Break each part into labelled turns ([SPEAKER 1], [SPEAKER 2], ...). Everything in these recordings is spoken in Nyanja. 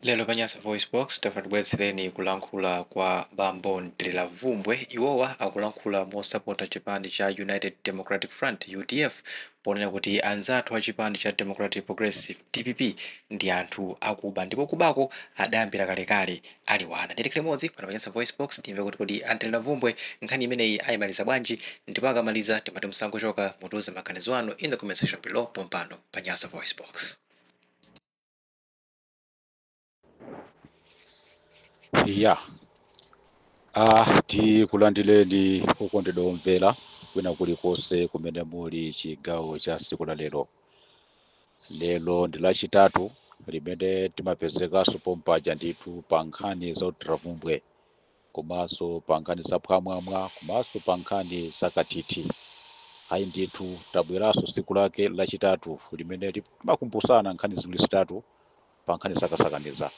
[SPEAKER 1] Lero pa Nyasa VoiceBox tafuna tibweretsereni kulankhula kwa bambo Nthiravumbwe. Iwowa akulankhula mosapota chipani cha United Democratic Front, UDF, ponena kuti anzathu a chipani cha Democratic Progressive, DPP, ndi anthu akuba ndipo kubako adayambira kalekale ali wana. Ndiye tikhale limodzi pano pa Nyasa VoiceBox timve kuti kodi a Nthiravumbwe nkhani imeneyi ayimaliza bwanji, ndipo akamaliza timati musangochoka, mutiuze maganizo anu in the comment section below pompano pa Nyasa VoiceBox.
[SPEAKER 2] Ya, tikulandireni okondedwa omvera kwina kulikonse kumene muli chigawo cha siku la lero. Lero ndi lachitatu limene timapezekanso pompaja ndithu pa nkhani za utiravumbwe, komanso pa nkhani za phwamwamwa, komanso pa nkhani za kathithi. Ayi ndithu, tabweranso siku lake lachitatu limene timakumbusana nkhani ziwiri zitatu pa nkhani zakasakaniza.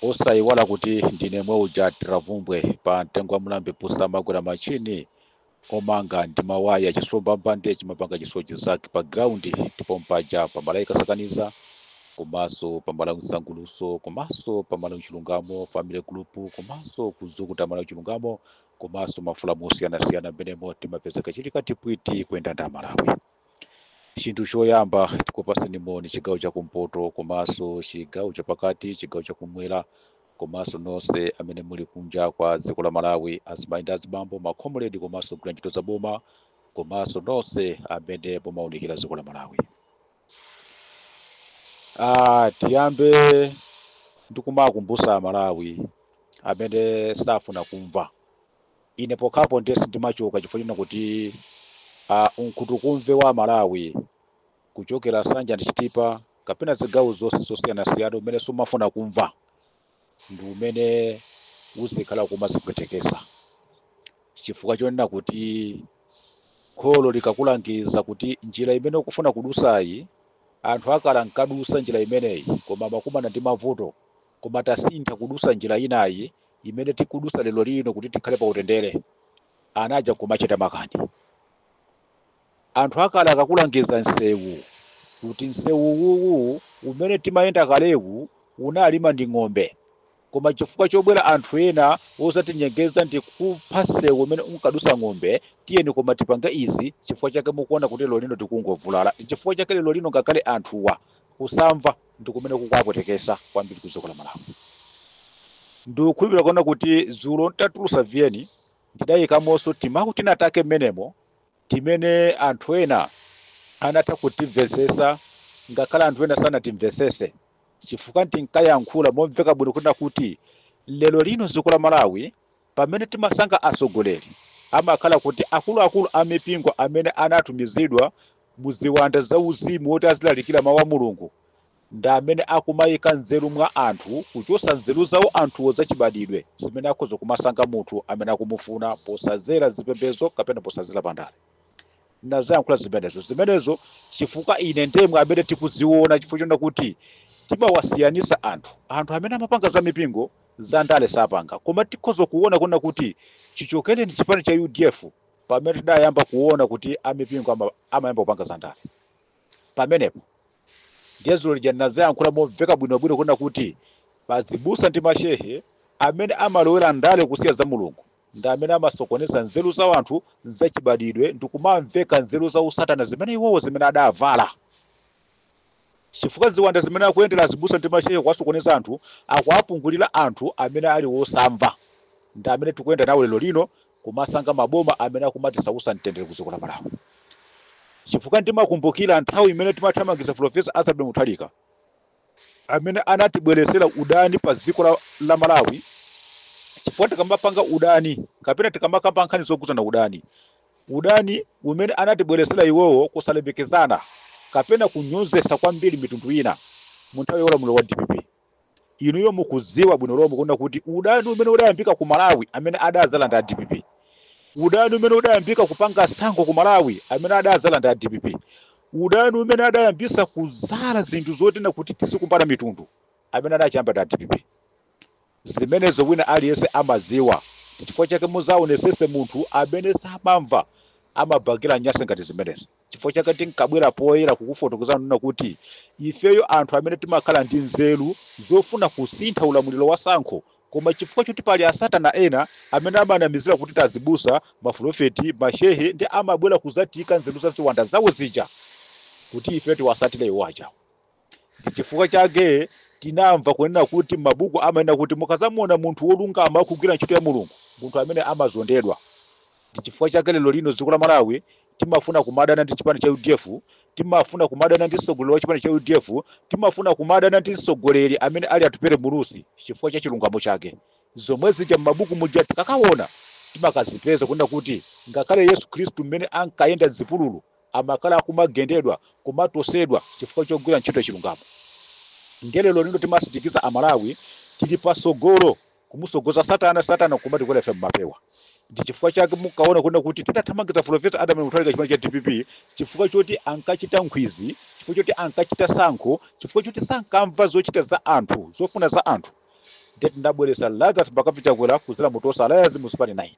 [SPEAKER 2] Osayiwala kuti ndine mweuja Tiravumbwe pa mtengo wa mlambi pusa magwera machini omanga ndi mawaya chisomba mbande chimapanga chisochi zake pa ground, ndipo mpaja pamalawi kasakaniza, komanso pamalawi msanguluso, komanso pamalawi chilungamo family group, komanso kuzukuta malawi chilungamo, komanso mafulamu osiyanasiyana mmenemo timapezeka chilikati pwiti kuyenda ndi Amalawi. Chinthu choyamba, tikupaseni moni chigawo chakumpoto, komanso chigawo chapakati, chigawo chakumwera, komanso nonse amene muli kunja kwa dziko la Malawi, azimayi ndi azibambo, makhomuledi, komanso kugwira ntchito za boma, komanso nonse amene mumaunikira dziko la Malawi. Tiyambe ndikumakumbusa Amalawi amene safuna kumva. Ine pokhapo ndiye sindimachoka chifukwa china kuti unkhutukumve wa Malawi kuchokera Sanja ndi Chitipa kapena zigawo zonse zosiyanasiyana umene sumafuna kumva ndi umene uzikhala kumazipwetekesa, chifukwa chonena kuti kholo likakulangiza kuti njira imene ukufuna kudusayi, anthu akala nkadusa njira imeneyi koma amakumana ndi mavuto, koma tasintha kudusa njira inayi imene tikudusa lero lino kuti tikhale pa utendere, anaja kumachita makani. Anthu akale akakulangiza nsewu kuti nsewu uwu umene timayenda kalewu unalima ndi ng'ombe, koma chifukwa chobwera anthu ena osatinyengeza ndi kupha nsewu umene unkadusa ng'ombe, tiyeni koma tipange izi, chifukwa chake mukuona kuti lero lino tikungovulala. Chifukwa chake lero lino ngakhale anthuwa kusamva ndi kumene kukwapwetekesa kwambiri ku dziko la Malawi. Ndikukhulupirira kuona kuti dzulo ntatulusa VN ndidayikamonso timawu tinatake mmenemo timene anthu ena anatha kutimvesesa, ngakhale anthu ena sanatimvesese, chifukwa tinkayankhula momveka bwino kunena kuti lero lino dziko la Malawi pamene timasankha atsogoleri amakhala kuti akuluakulu a mipingo amene anatumizidwa muziwanda za uzimu woti azilalikira mawu a Mulungu ndi amene akumayika nzeru mwa anthu, kuchosa nzeru zawo anthuwo zachibadidwe zimene akhoza kumasankha munthu amene akumufuna posazera zipembedzo kapena posazera pandale. Nazayankhula zimenezo chifukwa ine ndemwe amene tikuziona, chifukwa chonena kuti timawasiyanisa anthu amene amapanga za mipingo, za ndale sapanga. Koma tikhoza kuona kuona kuti chichokereni chipani cha UDF pamene tidayamba kuona kuti amipingo amayamba kupanga za ndale pamenepo. Ndiye dzulo lija ndinazayankhula momveka bwinobwino kuona kuti pazibusa ndi mashehe amene amalowera ndale kusiya za Mulungu ndi amene amasokoneza nzeru za anthu zachibadidwe ndi kumamveka nzeru za usatana zimene iwowo zimene adavala, chifukwa ziwanda zimene akuyendera azibusa ndi mashehe kuwasokoneza anthu, akuapungulira anthu amene ali wosamva, ndi amene tikuyenda nawo lero lino kumasankha maboma amene akumatisausa mtendere ku dziko la Malawi. Chifukwa ndimakumbukira nthawi imene timathamangitsa Professor Arthur Mutharika amene anatibweresera udani pa dziko la Malawi, chifukwa tikamapanga udani kapena tikamakamba nkhani zokhudzana udani, udani umene anatibweresera iwowo kusalemekezana kapena kunyozesa kwambiri mitundu ina mu nthawi ya ulamuliro wa DPP. Inuyo mukudziwa bwino lomwe kuona kuti udani umene udayambika ku Malawi amene adazala ndi a DPP, udani umene udayambika kupanga tsankho ku Malawi amene adazala ndi a DPP, udani umene adayambisa kuzala zinthu zotina kuti tizikumbana mitundu amene adachiyamba ndi a DPP. Zimenezo wina aliyense amaziwa. Chifukwa chake muzaonesese munthu amene samamva Amabakira nyasi ngati zimenezi. Chifukwa chake tinkabwera poyera kukufotokozani nuna kuti ifeyo anthu amene timakhala ndi nzeru zofuna kusintha ulamuliro wa sankho, koma chifukwa choti pali asatana ena amene amanamizira kuti tazibusa, mafulofeti, mashehe, ndi amabwera kuzatika nzeru za ziwanda zawo zija kuti ife tiwasatire iwo ajawo. Ndi chifukwa chake tinamva kunena kuti mabuku amanena kuti mukazamuona munthu wolungama akugwira ntchito ya Mulungu, munthu amene amazondedwa. Ndi chifukwa chake lero lino dziko la Malawi timafuna kumadana ndi chipani cha UDF, timafuna kumadana ndi mtsogoleri wa chipani cha UDF, timafuna kumadana ndi mtsogoleri amene ali Atupele Muluzi chifukwa cha chilungamo chake. Zomwe zija m'mabuku muja tikakaona timakazipeza kunena kuti ngakhale Yesu Khristu mmene ankayenda m'zipululu amakhala akumagendedwa, kumatosedwa chifukwa chogwira ntchito chilungamo. Ndiye lero lino timasindikiza Amalawi tili pasogolo kumusogoza satana, satana kumatikwera ife mmapewa. Ndi chifukwa chake mukaona kunena kuti titathamangiza Professor Adam Mutharika chipani cha DPP chifukwa choti ankachita nkhwizi, chifukwa choti ankachita sankho, chifukwa choti sankamva zochita za anthu, zofuna za anthu, ndiye tinabweretsa Lazarus McCarthy Chakwera kudzera mu Tonse Alliance mu zipani 9.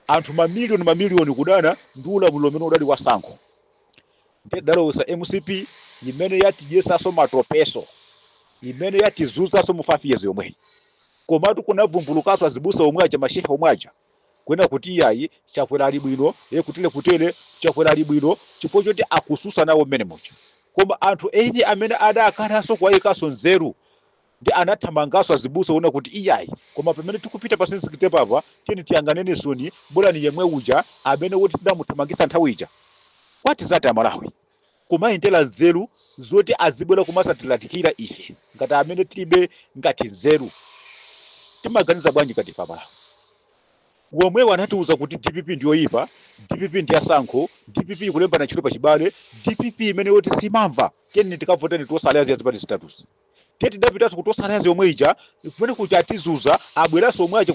[SPEAKER 2] Anthu mamiliyoni mamiliyoni kudana ndi ulamuliro umene udali wa sankho. Ndiye tidalowetsa MCP imene yatidyesanso matopeso, imene yatizunzanso mu 5 years yomweyi. Komatu kunavumbulukanso azibusa omwe aja, mashehe omwe aja, kunena kuti iyayi, Chakwera ali bwino, ye kutele kutele, Chakwera ali bwino chifukwa choti akususa nawo mmene muja. Koma anthu eni amene adakanaso kuwayikanso nzeru ndi anathamanganso azibusa kuona kuti iyayi, koma pamene tikupita pa 16 papa, tiyeni tiyang'aneni soni bolani yemwe uja amene woti tidamuthamangisa nthawi ija. Kwati zati Amalawi kumayendera nzeru zoti azibwera kumasatilatikira ife ngati amene tilibe ngati nzeru. Timaganiza bwanji ngati ife Amalawi? Womwewo anatiuza kuti DPP ndiyoyipa, DPP ndi yasankho, DPP ikulembana ntchito pachibale, DPP imene yoti simamva, tiyeni tikavoteni Tonse Alliance ya zipani zitatuzi. Tiye tidapitanso ku Tonse Alliance yomwe ija, kumene kuja atizuza, abweranso omwe aja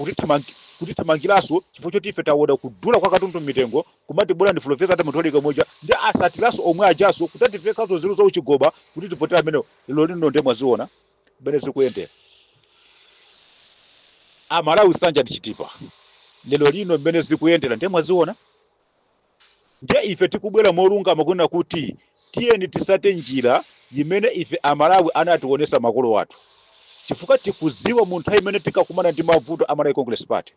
[SPEAKER 2] kutithamangiranso chifukwa choti ife taona kudula kwa katundu mitengo, kumati bora ndi Professor Adam Mutharika moja, ndi asatiranso omwe ajaso kuti ativekazo nzeru za uchigoba kuti tivotera amenewo. Lero lino ndiye mwaziona mmene zikuyendera. Amalawi, Nsanje ndi Chitipa, lero lino mmene zikuyendera ndiye mwaziona. Ndiye ife tikubwera molungama kunena kuti tiyeni tisate njira imene ife Amalawi anationesa makolo athu, chifukwa tikudziwa mu nthawi imene tikakumana ndi mavuto a Malawi Congress Party,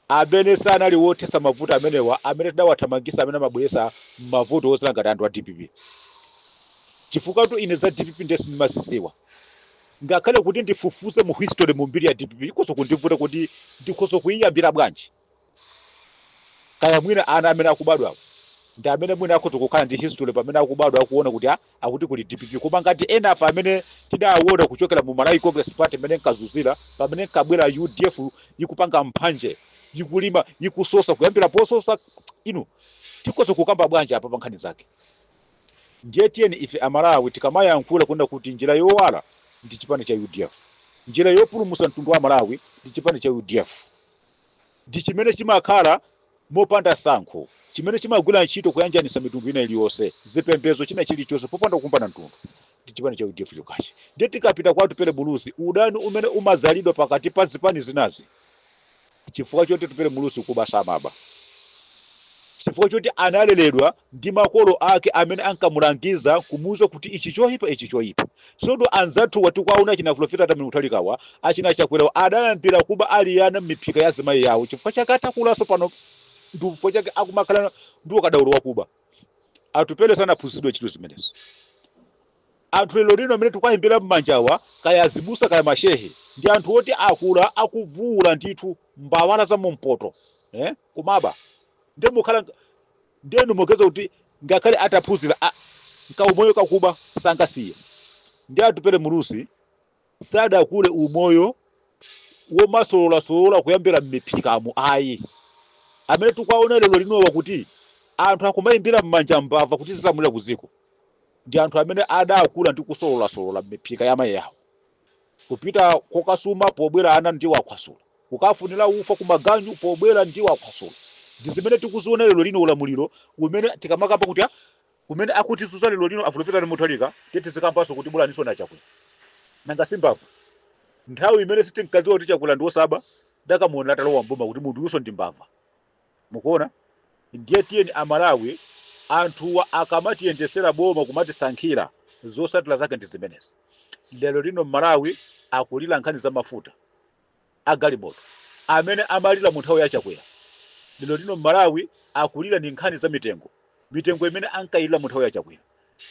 [SPEAKER 2] amene sanali wothesa mavuto amenewa, amene tidawathamangisa, amene amabweresa mavuto ozala ngati anthu a DPP. Chifukwa tu ine za DPP ndiye sindimazidziwa, ngakhale kuti ndifufuze mu history, mu mbiri ya DPP, ikhoza kundivuta kuti ndikhoza kuyiyambira bwanji. Kaya mwina ana amene akubadwawo ndi amene mwina akhoza kukhala ndi history pamene akubadwa akuona kuti akuti kuli DPP. Koma ngati ena afe amene tidaona kuchokera mu Malawi Congress Party imene nkazuzira, pamene nkabwera UDF ikupanga mphanje, ikulima, ikusosa, kuyambira pososa, inu tikhoza kukamba bwanji apa pa nkhani zake? Ndiye tiyeni ife Amalawi tikamayankhula kunena kuti njira yowala ndi chipani cha UDF, njira yopulumutsa mtundu wa Malawi ndi chipani cha UDF, ndi chimene chimakhala mopanda sankho, chimene chimagwira ntchito kuyanjanisa mitundu ina iliyonse, zipembedzo, china chilichonse, popanda kukumbana mtundu, ndi chipani cha UDF chokhachi. Ndiye tikapita kwa Atupele Muluzi, udani umene umazalidwa pakati pa zipani zinazi chifukwa choti Atupele Muluzi kuba samaba, chifukwa choti analeredwa ndi makolo ake amene ankamulangiza kumuwuza kuti ichi choyipa, ichi choyipa. Sodo anzathuwa tikuwaona, achina Professor Adam Mutharikawa, achina Chakwerawa, adayambira kuba ali ana m'miphika ya azimayi yawo. Chifukwa chake atakulaso pano, chifukwa chake akumakhala ndi ukadaulo wakuba. Atupele sanaphunzitsidwe ntchito zimenezi. Anthu lero lino amene tikuwayimbira m'manjawa, kaya azibusa kaya mashehe, ndi anthu oti akula akuvuula ndithu mbawala za mumpoto, eh? Kumaba. Ndiye mukhala ndenu mugeza kuti ngakhale ataphunzira nkaumoyo kakuba sangasiye. Ndi Atupele Muluzi sadakule umoyo womasololasola kuyambira m'miphikamo ayi. Amene tikuwaona lero linowa kuti anthu akumayimbira m'manja mbava kuti zilamulira kuziko ndi anthu amene adakula ndi kusololasola m'miphika ya amayi awo, kupita kokasuma pobwera ana ndiwo akhwasula, kukafunira ufa kumaganyu pobwera ndiwo akhwasula. Ndi zimene tikuziona lero lino, ulamuliro umene tikamakamba kuti kumene akutisusa lero lino a Professor Mutharika, tiye tizikambanso kuti bulaninso na Chakwera. Nanga simbava? Nthawi imene sitinkadziwa kuti Chakwera ndi wosaba, dakamuona atalowa mboma kuti munthu uyuso ndi mbava. Mukuona? Ndiye tiyeni Amalawi, anthuwa akamatiyendesera boma kumatisankhira, zosatira zake ndi zimenezi. Lero lino Mmalawi akulira nkhani za mafuta agalimoto amene amalira mu nthawi ya Chakwera. Lero lino Mmalawi akulira ndi nkhani za mitengo, mitengo imene ankayilira mu nthawi ya Chakwera.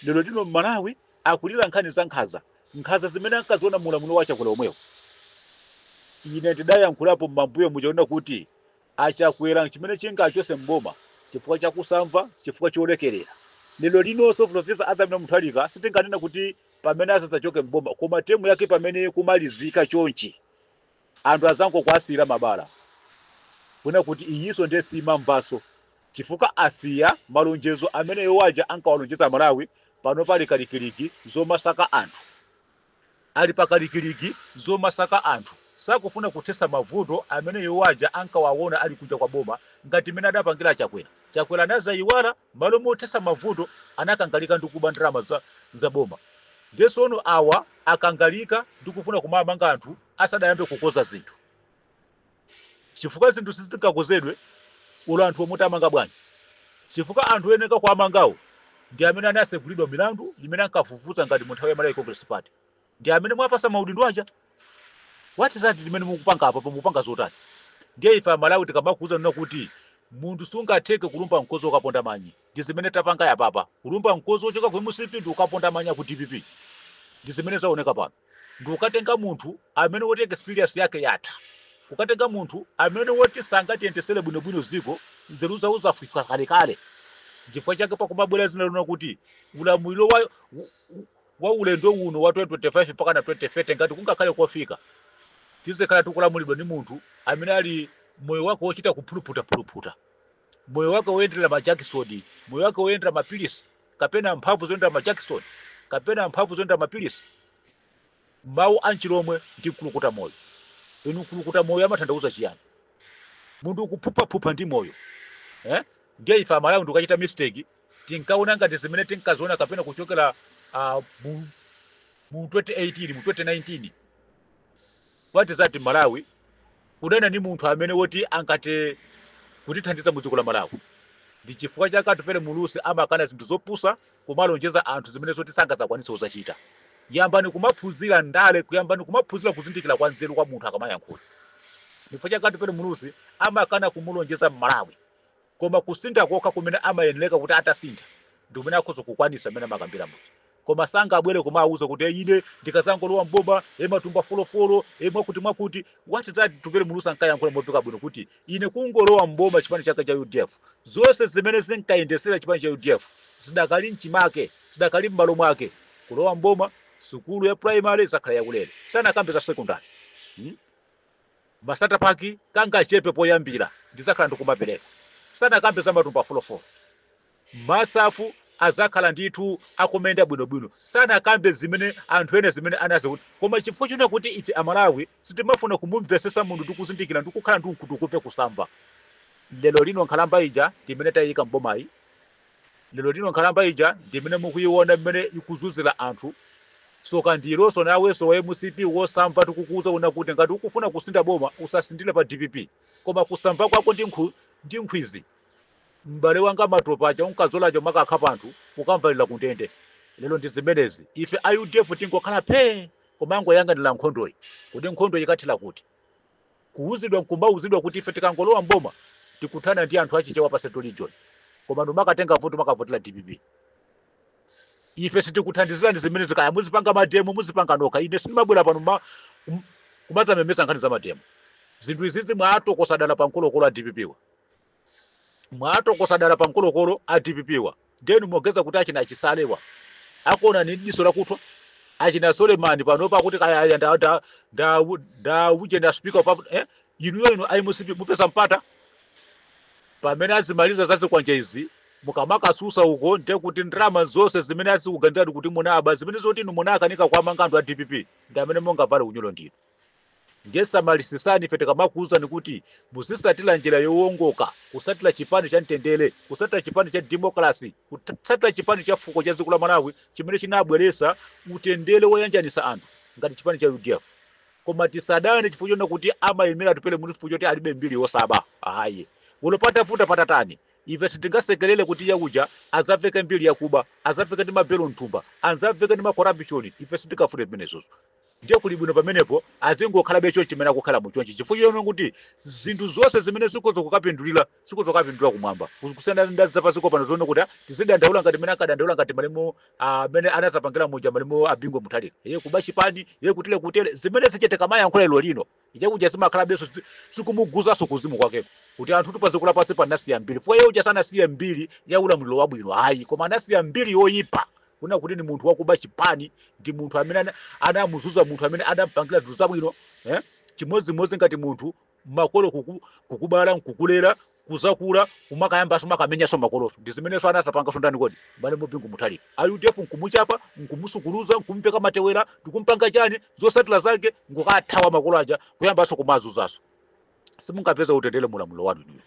[SPEAKER 2] Lero lino Mmalawi akulira nkhani za nkhaza, nkhaza zimene ankaziona mu ulamuliro wa Chakwera omwewo. Ine ndidayankhulapo mmambuyo muchaona kuti aChakwera chimene chingachose mboma chifukwa chakusamva, chifukwa cholekerera. Lero linonso Professor Arthur Peter Mutharika sitinganena kuti pamene asadzachoke mboma, koma term yake pamene kumalizika chonchi, anthu azangokwasira mabala kuna kuti iyinso ndiye simamvanso, chifukwa asiya malonjezo amene iwo aja ankawalonjeza Amalawi. Pano pali kalikiliki zomasaka anthu, ali pakalikiliki zomasaka anthu, sakufuna kuthesa mavuto amene iwo aja ankawaona ali kunja kwa boma, ngati mmene adapangira Chakwera. Chakwera anazayiwala, malo mothesa mavuto anakangalika ndi kuba ndalama za boma. Ndiye sono awa akangalika ndi kufuna kumamanga anthu asadayambe kukoza zinthu, chifukwa zinthu sizingakozedwe ulo anthu omwe tamanga bwanji, chifukwa anthu eneka kuamangawo ndi amene anasegulidwa milandu imene ankafufuza ngati mu nthawi ya Malawi Congress Party, ndi amene mwapasa maudindo aja. What is that limene mukupanga apa? Mukupanga zotani? Ndiye ife Amalawi tikamakuuza nena kuti munthu sungatheke kulumba mkozo ukaponda manyi, ndi zimene tapanga yapapa. Kulumba mkozo ochoka ku MCP ndi ukaponda manyi ku DPP, ndi zimene zaoneka pano. Ndi ukatenga munthu amene woti experience yake yatha, kukatenga munthu amene woti sangatiyendesere bwinobwino ziko, nzeru zawo zafika kalekale. Chifukwa chake pakumabwera zina lona kuti ulamuliro wa ulendo uno wa 2025 mpaka na 2030, ngati kungakhale kofika, tizikhala tikulamulidwa ndi munthu amene ali moyo wake wochita kuphuluphutaphuluphuta, moyo wake woyendera majakisoni, moyo wake woyendera mapilisi, kapena mphamvu zoyendera majakisoni, kapena mphamvu zoyendera mapilisi. Mawu anchilomwe ndi kulukuta moyo. Inu, kulukuta moyo amatanthauza chiyani? Munthu ukuphupaphupha ndi moyo, eh? Ndiye ife Amalawi ndikachita mistake, tinkaona ngati zimene tinkaziona kapena kuchokera mu 2018, mu 2019. What is that? Malawi kudana ndi munthu amene woti angate kutithandiza mu dziko la Malawi. Ndi chifukwa chake Atupele Muluzi amakana zinthu zopusa, kumalonjeza anthu zimene zoti sangazakwanitse kuzachita. Yambani kumaphunzira ndale, kuyambani kumaphunzira kuzindikira kwa nzeru kwa munthu akamayankhula. Chifukwa chake Atupele Muluzi amakana kumulonjeza Mmalawi, koma kusintha kokha kumene amayenereka kuti atasintha ndi kumene akhoza kukwanisa mmene amakambira muja. Koma sangabwere kumawuza kuti, "Eh, ine ndikazangolowa mboma e matumba folofolo e mwakuti mwakuti." What is that? Tupele Muluzi ankayankhula mopeka bwino kuti ine kungolowa mboma, chipani chake cha UDF, zonse zimene zinkayendesera chipani cha UDF zidakali mchimake, zidakali m'malo mwake. Kulowa mboma, sukulu ya primary zakhala yakulere, sanakambe za secondary, Ma starter pack kangachepe poyambira ndizakhala ndikumapereka, sanakambe za matumba folofolo. Masafu azakhala ndithu akumenda bwinobwino, sanakambe zimene anthu ene zimene anazi. Koma chifukwa chona kuti ife Amalawi sitimafuna kumumvesesa munthu ndi kuzindikira ndi kukhala ndi mkutukupe kusamba. Lero lino nkhalamba ija ndimene tayika mbomayi. Lero lino nkhalamba ija ndimene mukuiona mmene ikuzunzira anthu. Soka ndilonso nawenso wa MCP wosamva, tikukuuza una kuti ngati ukufuna kusintha boma, usasindire pa DPP. Koma kusamva kwako ndi nkhwizi, m'bale wanga, matopa aja unkazolacho makakha panthu, ukamvalira kundende. Lero ndi zimenezi. Ife a UDF tingokhala phee kumangoyang'anira nkhondoyi, kuti nkhondo ikathera kuti. Kuwuzidwa nkumauzidwa kuti ife tikangolowa mboma tikuthana ndi anthu achichewa pa Central Region, koma ndimakatenga voto makavotera DPP. Ife sitikuthandizirani zimene zikaya muzipanga ma demo, muzipanga nokha. Ine sindimabwera pano kumadzamemesa nkhani za ma demo. Zinthu izizi mwatokosa dala pa mkolokolo a DPP wa, mwatokosa dala pa mkolokolo a DPP wa. Ndenu mogeza kuti achina achisalewa akuona ni diso lakuthwa, achina Solemani panopa akuti kaya aya nda nda nda nda uje nda speaker pa, eh? Inuyo, inu a MCP, mupeza mpata pamene azimaliza zazikwanja izi mukamakasusa uko. Ndiye kuti ndalama zonse zimene azikuganizani kuti munaba, zimene zoti inu munakanika kuamanga anthu a DPP, ndi amene mungavale unyolo ndinu. Ndiye samalisisani. Ife tikamakuwuzani kuti muzisatira njira yowongoka, kusatira chipani cha mtendere, kusatira chipani cha democracy, kusatira chipani cha fuko cha dziko la Malawi chimene chinabweresa utendere woyanjanisa anthu ngati chipani cha UDF. Koma tisadane chifukwa chona kuti amayimira Atupele Muluzi, chifukwa choti alibe mbiri yosaba, ayi. Ulo patavuta patatani. Ife sitingasekelele kuti iye uja azaveke mbiri yakuba, azaveke ndi mabelo mthumba, azaveke ndi macorruption. Ife sitingafune zimenezozo. Ndiye kuli bwino pamenepo azingokhalabe chonchi chimene akukhala muchonchi, chifukwa chonena kuti zinthu zonse zimene zikhoza kukapindulira, zikhoza kukapindulira kumwamba, kusiyana ndi zapaziko pano zoona kuti tizidandaula ngati mene akadandaula, ngati malemu amene anazapangira muja, malemu a Bingu Mutharika, iye kuba chipani, iye kutile kutele. Zimene zichitika mayankhula lero lino, ichakuja zimakhalabenso sikumuguzanso kuzimu kwakeko kuti anthu tupaziko lapansi panasiya mbiri. Fwa iye uja sanasiye mbiri ya ulamuliro wabwino ayi, koma anasiya mbiri yoyipa kuna kuti ni munthu wakuba chipani, ndi munthu amene anamuzuza munthu amene anampangira zinthu zabwino, eh? Chimodzimodzi ngati munthu makolo kukubala, nkukulera, kuzakula, kumakayambaso makamenyaso makoloso. Ndi zimenenso anasapangaso ndani kodi? Malemu Bingu Mutharika. A UDF nkumuchapa, nkumusukuluza, nkumpeka matewera, ndikumpanga chani. Zosatira zake ngukathawa makolo aja, kuyambaso kumazuzaso. Simungapeza utendere mulamuliro wanu inuyo.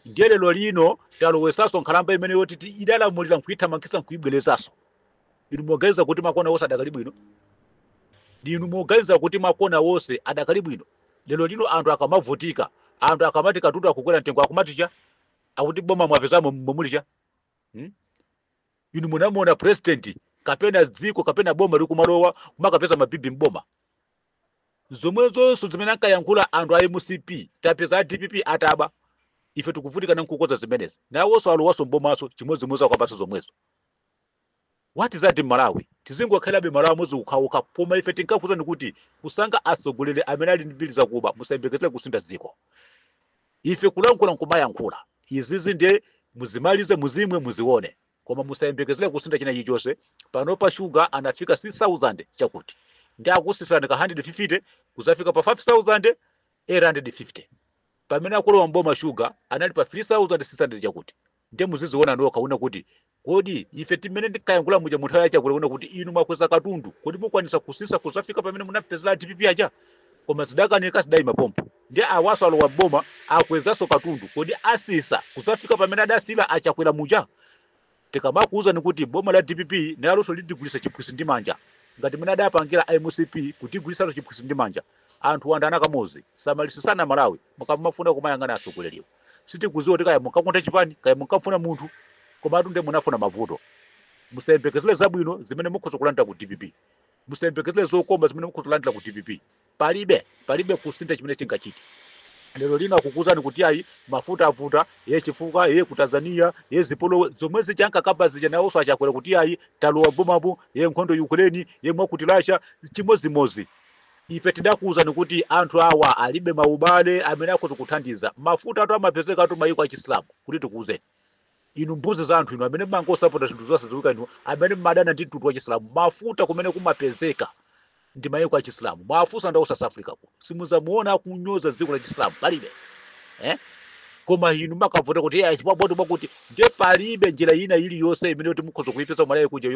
[SPEAKER 2] Ndiye lero lino talowesaso nkhalamba imene yoti idalamulira, nkuithamangisa, nkuibwerezaso. Inu muganiza kuti makona wonse adakali bwino? Inu muganiza kuti makona wonse adakali bwino? Lero lino anthu akamavutika, anthu akamati katundu akukwera mtengo, akumati cha akuti boma mwapezamo momuli cha, Inu munamuona president kapena dziko kapena boma likumalowa kumakapeza mabibi mboma? Zomwezonso zimene ankayankhula anthu a MCP, tapeza a DPP ataba, ife tikuvutika nankukoza zimenezi, nawonso alowanso mbomaso chimodzimodzi akwambaso zomwezo. What is that in Malawi? Tizingokhalabe Malawi amodzi kukhauka. Koma ife tinkakuuzani kuti kusankha atsogoleri amene ali ndi mbiri zakuba, musayembekezere kusintha dziko. Ife kulankhula nkumayankhula izizi, ndiye muzimalize, muzimwe, muzione, koma musayembekezere kusintha china chilichonse. Pano pa shuga anafika 6000 chakuti, ndi akusisirani ka 150 kuzafika pa 5850. Pamene akulowa mboma shuga anali pa 3600 chakuti. Ndiye muziziona nokha una kuti kodi ife timene ndikayankhula muja munthu ayachakwera kuna kuti inu mwakweza katundu, kodi mukwanisa kusisa kuzafika pamene munapezera DPP aja? Koma zidakanika, zidayima pompo. Ndi awaso alowa boma, akwezanso katundu, kodi asisa kuzafika pamene adasila achakwera muja? Tikamakuwuzani kuti boma la DPP nalonso lidigulisa chiphwisi ndi manja ngati mene adapangira MCP kutigulitsanso chiphwisi ndi manja. Anthu wanda anakamozi samalisisana Malawi, mukamafuna kumayang'ana asogoleriwo, sitikuziwa kuti kaya munkakonda chipani, kaya munkafuna munthu, koma atunde munafuna mavuto. Musayembekezere zabwino zimene mukhoza kulandira ku DPP, musayembekezere zokoma zimene mukhoza kulandira ku DPP. Palibe, palibe kusintha chimene chingachite. Lero lino akukuzani kuti ayi, mafuta avuta ye chifukwa ye ku Tanzania ye zipolowe zomwe zichankakamba zija, nawonso achakwera kuti ayi, talowa bomapo, ye nkhondo Ukraine, ye mwakuti Russia, chimodzimodzi. Ife tidakuwuzani kuti anthu awa alibe maubale amene akhoza kuthandiza. Mafuta atu amapezeka atu mayiko achisilamu. Kuti tikuwuzeni inu mbuzi za anthu inu amene mangosapota zinthu zosadziwika, inu amene mmadana ndi mtundu wa chisilamu, mafuta kumene kumapezeka ndi mayiko achisilamu. Mwafunsa ndawo South Africa ku, simuzamuona akunyoza dziko la chisilamu, palibe, eh? Koma inu makavota kuti iye achipabwatu mwakuti. Ndiye palibe njira ina iliyonse imene yoti mukhoza kuipeza Malawi kuja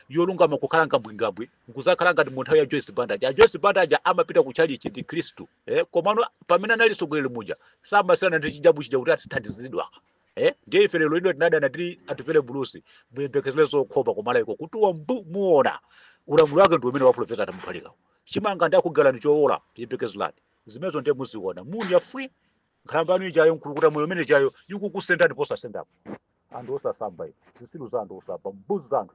[SPEAKER 2] yolungama, kukhala ngambwingambwi nkuzakhala ngati mu nthawi ya Joyce Banda aja. Joyce Banda aja amapita ku chalichi ndi Khristu, eh? Komano pamene anali mtsogoleri muja samasiyana ndi chijabu chija kuti atithandizidwa, eh? Ndiye ife lero ino tinadana tili Atupele Muluzi. Muyembekezere zokhoma kumalayiko kutuwa mbu, muona ulamuliro wake ndi umene wa Profesa Mutharika. Chimanga ndi akugalani chowola, yembekezerani zimenezo, ndiye muziona munya fwi. Nkhalamba yanu ijayo, nkulukuta moyo umene ijayo ikukusendani posasendapo. Anthu osasamba inu, zisilu za anthu osamba, mbuzi za anthu.